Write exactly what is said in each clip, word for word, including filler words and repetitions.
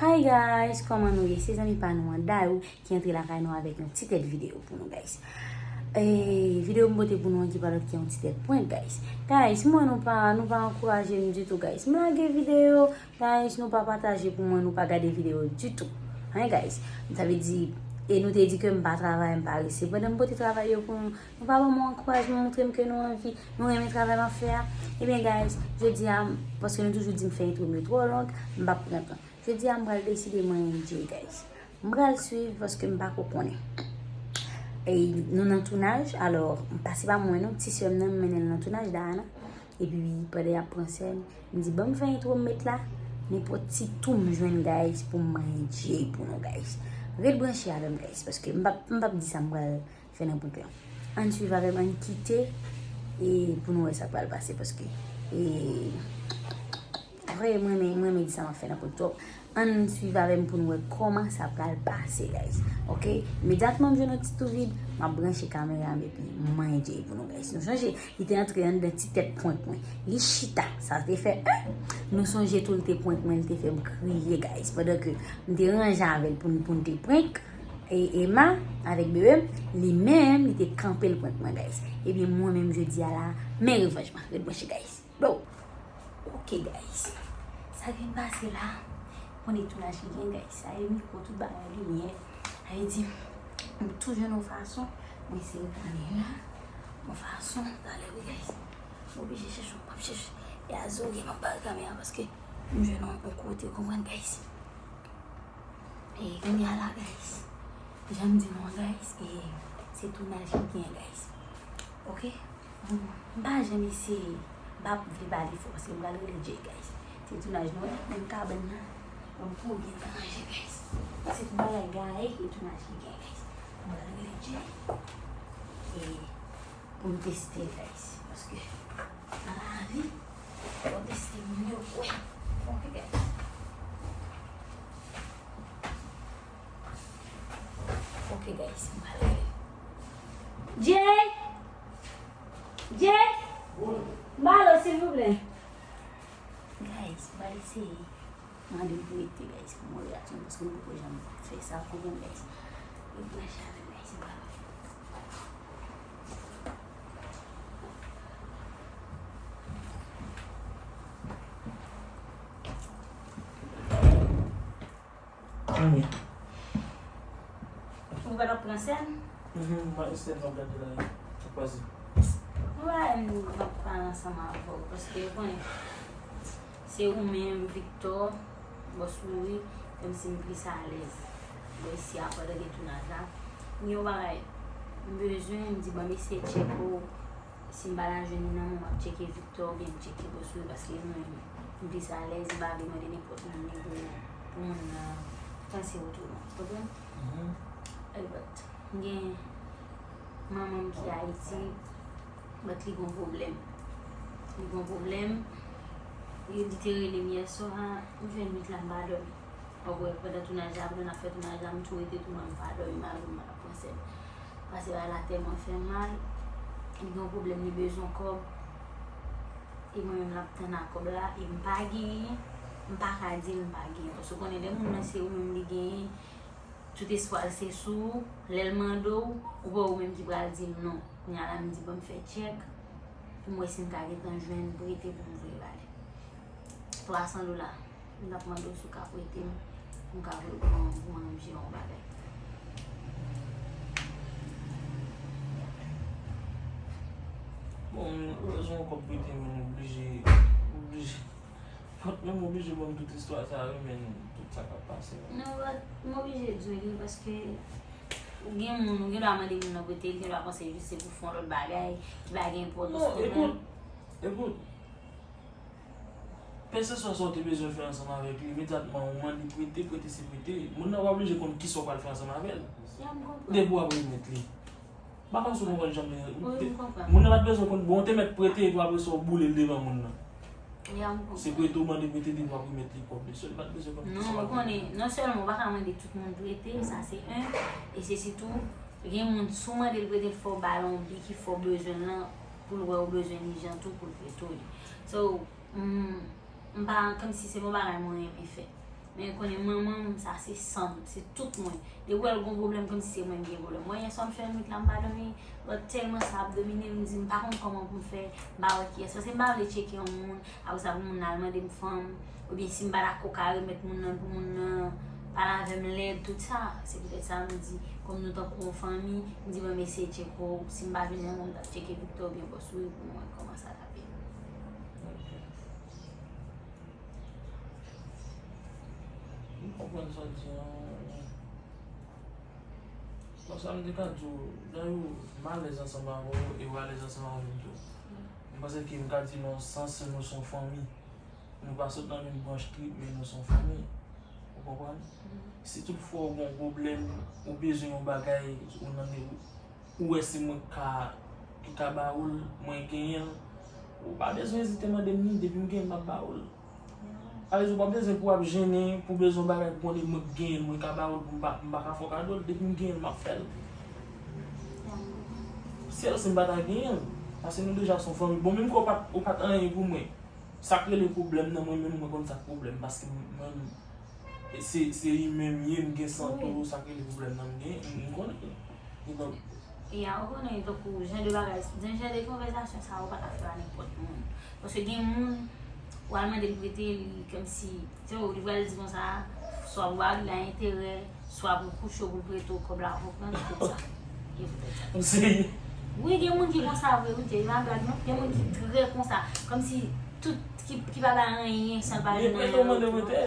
Hi guys, kòman nou ye? Se zanmi pa nou an Dayou ki antre lakay nou avèk yon ti tèt videyo pou nou, guys. E videyo m pote pou nou an ki pa lòt ki yon ti tèt prank, guys. Guys, mwen nou pa, nou pa ankouraje m ditou, guys. M lage videyo, guys, nou pa pataje pou mwen, nou pa gade videyo ditou. Hein, guys? Sa vle di, e nou te di ke m pa travay, m pa rese. Pandan m pote travay yo pou nou, nou pa ban mwen ankourajman, montre m ke nou anvi, nou renmen travay m ap fè a. Ebyen, guys, jodi a, paske nou toujou di m fè entwo m yo twò long, m p ap pran tan. Jodi a, m pral deside mwen enjoy, guys. M pral swiv paske m pa ko konnen. E nou nan tounaj, alò, m pase pa mwen non, ti sè m nan, m mennen l nan tounaj, Dayana. Epi, pandan y ap pran sèn, m di, "Ban m fè entwo m met la, nenpòt ti tou m jwenn, guys, pou m enjoy pou nou, guys." Ret branche avè m, guys, paske m p ap, m p ap di sa m pral fè nan prank lan. Ann swiv avè m, ann kite, e pou nou wè sa k pral pase, paske, e, vre, mwen renmen, mwen renmen di sa m ap fè nan prank twòp. Ann swiv avè m pou nou wè kòman sa pral pase, guys. Ok? Imedyatman m jwenn yon ti tou vid, m ap branche kamera m epi m enjoy pou nou, guys. Nou sonje, li te antre anndan ti tèt prank mwen. Li chita, sa te fè, eh! Nou sonje tou, li te prank mwen, li te fè m kriye, guys. Pandan ke m te ranje avè l pou n, pou n te prank, e Emma avèk bebe m, li menm, li te kanpe l prank mwen, guys. Ebyen, mwen menm, jodi a la, men revanj mwen. Ret branche, guys. Bro. Ok, guys. Sa k vin pase la, konnen tounaj ki gen, guys. Sa e mikwo, tout bagay, limyè. Sa vle di, m tou jwenn yon fason, mwen se kanera, yon fason, talè, wi, guys. M oblije chèche, m ap chèche. E a zo, m ap bare kamera paske m jwenn yon, yon kote, w konprann, guys. E kounye a la, guys, jan m di nou an, guys, e se tounaj ki gen, guys. Ok? M pa janm eseye, m pa vle pale fò, paske m pral rele Jay, guys. Se tounaj nou wè, menm kabann nan, yon pwoblèm nan ranje, guys. Se tout bagay gaye, e tounaj ki gen, guys. M pral rele Jay. E pou m teste, guys. Paske nan lavi, fò w teste moun yo pou wè. Ok, guys. Ok, guys, m pral rele. Jay! Jay! M pale w, silvouplè. Guys, m pral eseye. Mande l pou rete, guys, pou mwen reyaksyon, paske m poko janm fè sa, w konprann, guys. Ret branche avè m, guys, m pral. Anyen. Ou pa t ap pran sèn? Mhm, m pa gen sèn m ap gade la, sa k pase? Mwen pa renmen m ap pale ansanm avè w, paske ou konnen, se ou menm, Victor, Bòs Mouri, kòmsi m plis alèz. Bon, isi a, pandan gen tounaj la, m gen yon bagay m bezwen, m di, "Ban m eseye tcheke w." Si m pa ta jwenn li nan men w, m ap tcheke Victor oubyen m tcheke Bòs Mouri, paske mwen menm, m plis alèz, m pa vle mande nenpòt moun li pou, pou moun nan panse otreman. Ou konprann? Mhm. But, m gen manman m ki Ayiti, but li gon pwoblèm. Li gon pwoblèm. Li, li te rele m yèswa, m fè nwit la, m pa dòmi. Ou wè, pandan tounaj la, pandan n ap fè tounaj la, m tou rete tou, mwen m pa dòmi, malgre m pa t ap pran sèn. Pase bagay la tèlman fè m mal, li gen yon pwoblèm, li bezwen kòb. E mwen menm l ap tann a kòb la, e m pa genyen, m pa ka di l m pa genyen. Paske ou konnen lè moun nan se ou menm li genyen, tout espwa l se sou ou, lè l mande w, ou pa ou menm ki pral di l non. Kounye a la m di, "Ban m fè tchèk pou m wè si m ka gentan jwenn prete pou m voye ba li." Twa san dola. M t ap mande w si w ka prete m, pou m ka voye pou mwen, pou mwen menm jere yon bagay. Bon, ou bezwen yon kòb prete, men m oblije, oblije. Fòk menm oblije ban m tout istwa sa yo, men tout sa k ap pase la. Non, but m oblije di w li, paske ou gen moun, ou gen dwa mande moun nan prete, li gen dwa panse jis se pou fè yon lòt bagay, ki pa gen enpòtans pou mwen. Non, ekout, ekout. Kèlkeswa sa w te bezwen fè ansanm avèk li, imedyatman ou mande prete, prete se prete. Moun nan pa oblije konn kisa w pral fè ansanm avè l. Ya, m konprann. Depi w ap remèt li. M pa konn si w konprann jan m te. Wi, m konprann. Moun nan pa t bezwen konn, bon, w te mèt prete epi apre sa w boule l devan moun nan. Ya, m konprann. Se prete w mande prete depi w ap remèt li kòb li. So, li pa t bezwen konn kisa w pral fè. Non, ou konnen, non sèlman ou pa ka mande tout moun prete, sa se en, e se sitou, gen moun, si w mande l prete, l fò w ba l yon bi ki fè w bezwen l lan, pou l wè w bezwen li jan tou, pou l prete w li. So, M, m pa, kòmsi se yon bagay mwen renmen fè. Men konnen manman m, sa se san m, se tout mwen. Depi w wè l gon pwoblèm, kòmsi se mwen ki gen pwoblèm. Mwen, yè swa m fè nwit la, m pa dòmi, lòt tèlman sa ap domine m, m di m pa konn kòman pou m fè, m pa wè kiyès. Paske m pa vle tcheke yon moun, apre sa pou moun nan al mande m fanm, oubyen si m pa dakò ka remèt moun nan pou moun nan pale avè m lèd, tout sa. Se poutèt sa m di, kòm nou tankou yon fanmi, m di bon, m eseye tcheke w, si m pa vin nan moun, m t ap tcheke Victor oubyen Bòs Wi pou m wè kòman sa t ap ye. M konprann sa w di an. Bon, sa m te ka di w, dayè, m alèz ansanm avè w e w alèz ansanm avè m tou. M panse ke m ka di nan sans nou se yon fanmi. Nou pa sot nan menm branch trip, men nou se yon fanmi. Ou konprann? Si toutfwa w gen yon pwoblèm, ou bezwen yon bagay, ou nan, ou wè se mwen k ka, ki ka ba ou l, mwen genyen l, ou pa bezwen ezite mande m li, depi m genyen l, m ap ba ou l. Sa vle di ou pa bezwen pou w ap jennen, pou w bezwen yon bagay pou konnen mwen k genyen l, mwen ka ba ou l, pou m pa, m pa ka fè w kado l, depi m genyen l, m ap fè l. Sèl si m pa ta genyen l, paske nou deja se yon fanmi. Bon, menm ke w pa t, ou pa t anyen pou mwen, sa k rele pwoblèm nan mwen menm, mwen konn sa k pwoblèm, paske mwen, se, se imen m ye, m gen san tou, sa k rele pwoblèm nan m gen, m, m konnen. Kidonk, Ya, ou konnen, tankou jan de bagay, jan de konvèsasyon sa yo, ou pa ka fè a nenpòt moun. Paske gen moun, w al mande l prete, li kòmsi, se ou, li pral di konsa, swa pou ba li la enterè, swa pou kouche w, pou l prete w kòb la, ou konprann, tout sa. E poutèt sa. Ou serye? Wi, gen moun ki konsa vre, wi, Jay, pa blag non. Gen moun ki trè konsa, kòmsi tout ki, ki pa bay anyen san l pa jwenn anyen an retour. Mande w prete,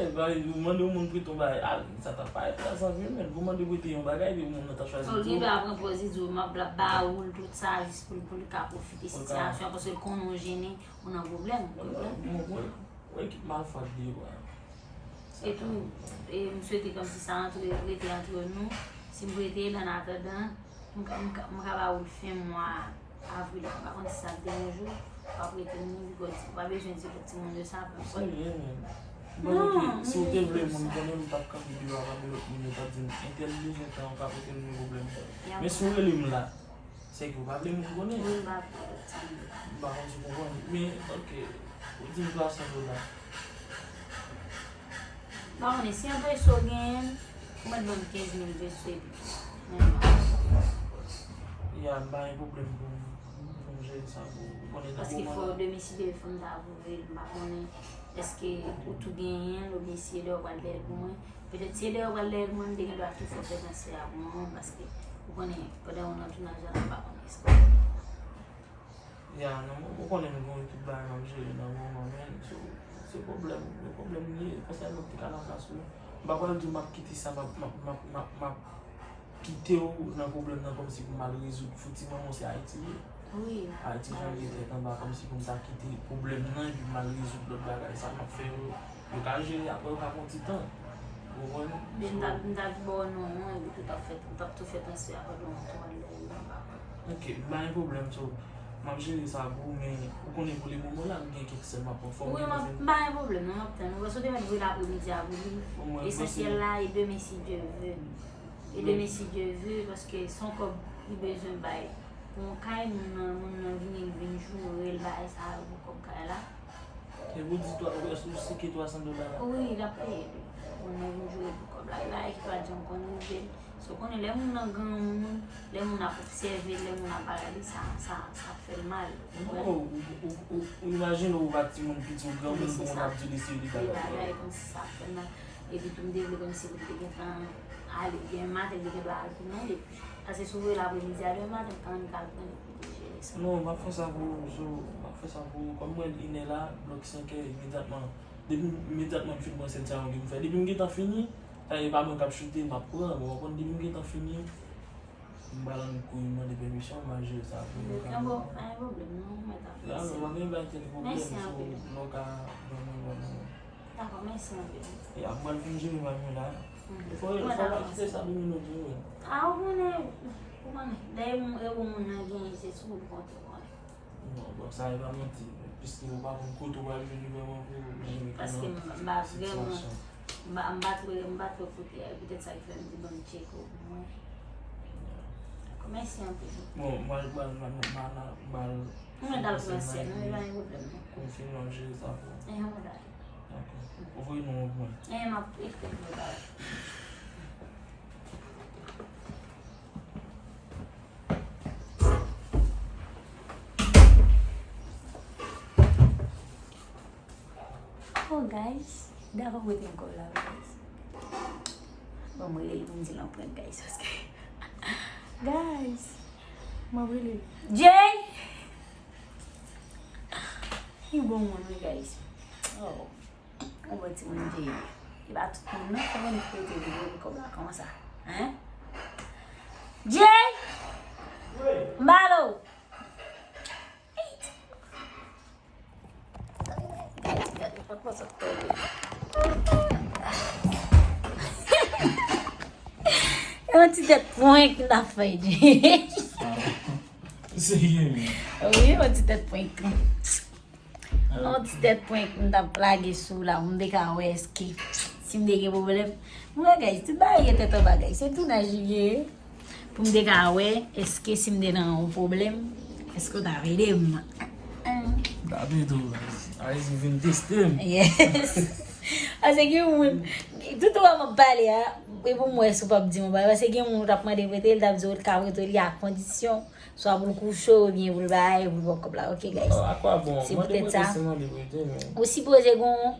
ou mande yon moun prete yon bagay, al, sa t ap parèt trè zanvi, men pou mande w prete yon bagay, epi moun nan ta chwazi tou. Li dwe pran pòz li di w, m ap ba ou l tout sa, jis pou l, pou l ka pwofite sitiyasyon an, paske l konnen w jennen, ou nan pwoblèm, ou konprann? Mwen, mwen, mwen, ekip malfwa k debwa. Etou, e, m swete kòmsi sa antre, rete antre nou. Si m prete l, an atandan, m ka, m ka, m ka ba ou l fen mwa avril la. M pa konn si sa ap deranje w, w ap rete m li, ou pa bezwen di lòt timoun de sa, pèsòn. Serye, menm. Mwen, si w te vle moun konnen, m t ap kanpe deyò a, pa gen lòt moun yo t ap di m, entèl bezwen tan, ou ka pote m nan pwoblèm. Men si w rele m la, se ke w pa vle moun konnen. Wi, m pa vle lòt timoun. M pa konn si w konprann. Men, oke, ou di m twa san dola. M pa konnen si yon peso genyen, ou mèt ban m kenz mil peso epi men m pa. Ya, m pa gen pwoblèm pou m, pou m jere sa pou ou. Ou konnen nan moman la. Paske fò domicile fò m ta pwouve l, m pa konnen èske ou tou genyen l oubyen si Eder pral dèyè l pou mwen. Petèt si Eder pral dèyè l pou mwen, m te gen dwa tou fè transfè a pou mwen, paske ou konnen, pandan ou nan tounaj la, m pa konnen èske w ap genyen. Ya, nan moman, ou konnen nou gen yon ekip bagay n ap jere nan moman, men, so, se pwoblèm, se pwoblèm li ye, konsènan m te ka nan plas ou, m pa pral di w m ap kite sa, m ap, m ap, m ap, m ap, m ap kite w nan pwoblèm nan kòmsi pou m al rezoud fouti manman w se Ayiti li ye. Wi. Ayiti jan l ye tèt anba, kòmsi pou m ta kite pwoblèm nan epi m al rezoud lòt bagay, sa m ap fè yo, yo ka jere, apre yo ka pran ti tan. Ou konprann? Men m t ap, m t ap ba w non an, epi tou t ap fè, m t ap tou fè transfè a pandan w tou al dèyè m, m pa kwè. Ok, m pa gen pwoblèm, so, m ap jere sa pou ou, men ou konnen pou le moman la, m gen kèk sèl m ap pran fòm. Wi, m ap, m pa gen pwoblèm, non, m ap tann ou. Paske w te mèt voye l apremidi a pou li. Esansyèl la, e demen si Dye vle. E demen si Dye vle, paske se yon kòb li bezwen bay. Pou yon kay, moun nan, moun nan vini, li vin joure l, bagay sa yo pou kòb kay la. E pou di twa, ou sike twa san dola la? Wi, l ap peye tou. Moun nan vin joure pou kòb la. E bagay ki pa janm konn rive l. So, konnen lè moun nan granmoun, lè moun ap obsève l, lè moun ap bagay li, sa, sa, sa fè l mal. Non, ou, ou, ou, ou imajine ou pa timoun piti, ou granmoun pou moun ap di li se li bagay. Li bagay kòmsi sa fè l mal. Epi tou m te vle kòmsi pou l te gentan ale, demen maten l te gen dwa al tounen, epi Paske si w voye l apremidi a, demen maten, m ka annik al pran li pou l te jere sa. Non, m ap fè sa pou ou, so, m ap fè sa pou ou. Kòm mwen, inè la, blòk senkè, imedyatman, depi imedyatman m fin pran sèt sa yo, m fè. Depi m gentan fini, sa e pa mwen k ap choute, m ap pran, ou konprann, depi m gentan fini, m pral annik kouri mande pèmisyon, m al jere sa pou nou. Bon, pa gen pwoblèm, non, mwen t ap fè sa. Ya, non, pa gen bagay tèt pwoblèm, so, lè w ka ban mwen, ban mwen. Dakò, mèsi anpil. Ya, m pral fin jere bagay mwen la. Fò, fò pa kite sa domine w tou, wi. A, ou konnen, ou konnen. Lè e bon moun nan genyen, se sou ou l konte, ou konnen. Non, bon, sa e pa manti. Piske ou pa konn kote ou pral jwenn li vrèman pou jere sitiyasyon. Paske m pa vrèman, m pa, m pa twò, m pa twò kote a, petèt sa ki fè m di ban m tcheke w pou mwen. Dakò, mèsi anpil. Bon, m pral, m pral, m pral, m pral, m pral. Mwen t al pran sèn, mwen pa gen pwoblèm, non. Konfime, m ap jere sa pou ou. Enhen, mwen dakò. Ou voye non pou mwen. E, m ap ekri pou ou talè. Oh, guys. Dakò, mete m kòb la, guys. Bon, mwen rele pou m di l anprank, guys, paske guys, mwen rele Jay. Li bon moun, wi, guys. Oh. Yon bon timoun Jay. E pa tout moun non, kòman li prete li bon kòb la kòman sa? Hein? Jay! M ba l ou. Yon ti tèt prank m t ap fè. Serye, men. Wi, yon ti tèt prank. Yon ti tèt prank m t ap lage sou la pou m te ka wè èske si m te gen pwoblèm. Mwen, guys, tout bagay gen tèt anba, guys. Se tounaj li ye. Pou m te ka wè èske si m te nan yon pwoblèm, èske w t ap ede m. David ou, Ayiti vin teste m. Yes. Paske gen moun, tout ou wè m ap pale a, e pou m wè si w p ap di m yon bagay. Paske gen moun ou t ap mande prete l, l t ap di w l ka prete w li a kondisyon swa pou l kouche w oubyen pou l bay, pou l ba w kòb la. Ok, guys. Oh, a kwa bon? Se Mande poutèt prete sa. Se mande prete, men. Ou sipoze gon,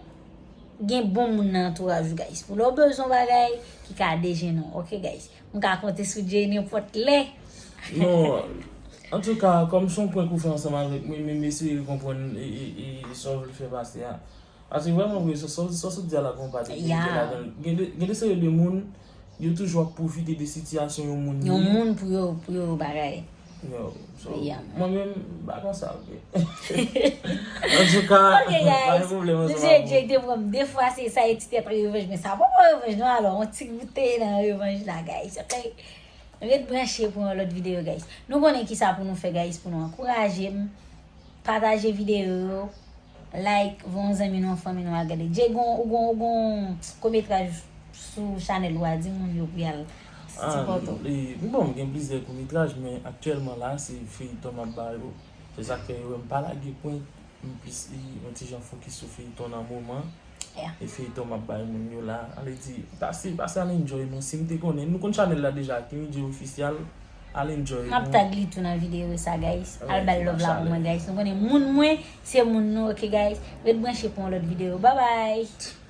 gen bon moun nan antouraj ou, guys. Pou lè w bezwen bagay ki ka dejennen w, ok, guys. M ka konte sou Jay nenpòt lè. Non, antouka, kòm se yon prank ou fè ansanm avèk mwen, men m eseye konprann e, e, e, sa w vle fè pase a. Paske vrèman vre, sa, sa, sa w sot di a la gon pa de verite Ya. Ladan l. Gen de, gen de seri de moun, yo toujou ap pwofite de sitiyasyon yon moun Yon ye. Moun pou yo, pou yo bagay. Yo, so, Ya. Mwen menm, m pa konsa, ok. Antouka, Ok, pa gen guys. pwoblèm Nou ansanm se avè w. Jay te pran m de fwa, se sa e ti tèt revanj, men sa pa pran revanj non, alò, yon ti goute nan revanj la, guys, ok? Ret branche pou yon lòt videyo, guys. Nou konnen ki sa pou nou fè, guys, pou nou ankouraje m. Pataje videyo yo, like, voye yon zanmi nou, yon fanmi nou al gade. Jay, gon, ou gon, ou gon kometraj sou chanèl ou a, di moun yo pou y al Ah, sipòte w. E, bon, m gen plizyè kometraj, men aktyèlman la, se feyiton m ap ba yo. Se sa k fè yo wè m pa lage pwen. M plis e, yon ti jan fokis sou feyiton nan moman. Yeah. E feyiton m ap bay moun yo la. Ale di, pase, pase al enjoy nou. Si m te konnen, nou konn chanèl la deja, King J Official, al enjoy M ap nou. Tag li tou nan videyo sa, guys. Al Alright, bay love la pou machalè. Mwen, guys. Nou konnen moun mwen, se moun nou, ok, guys? Ret branche pou yon lòt videyo. Bye bye!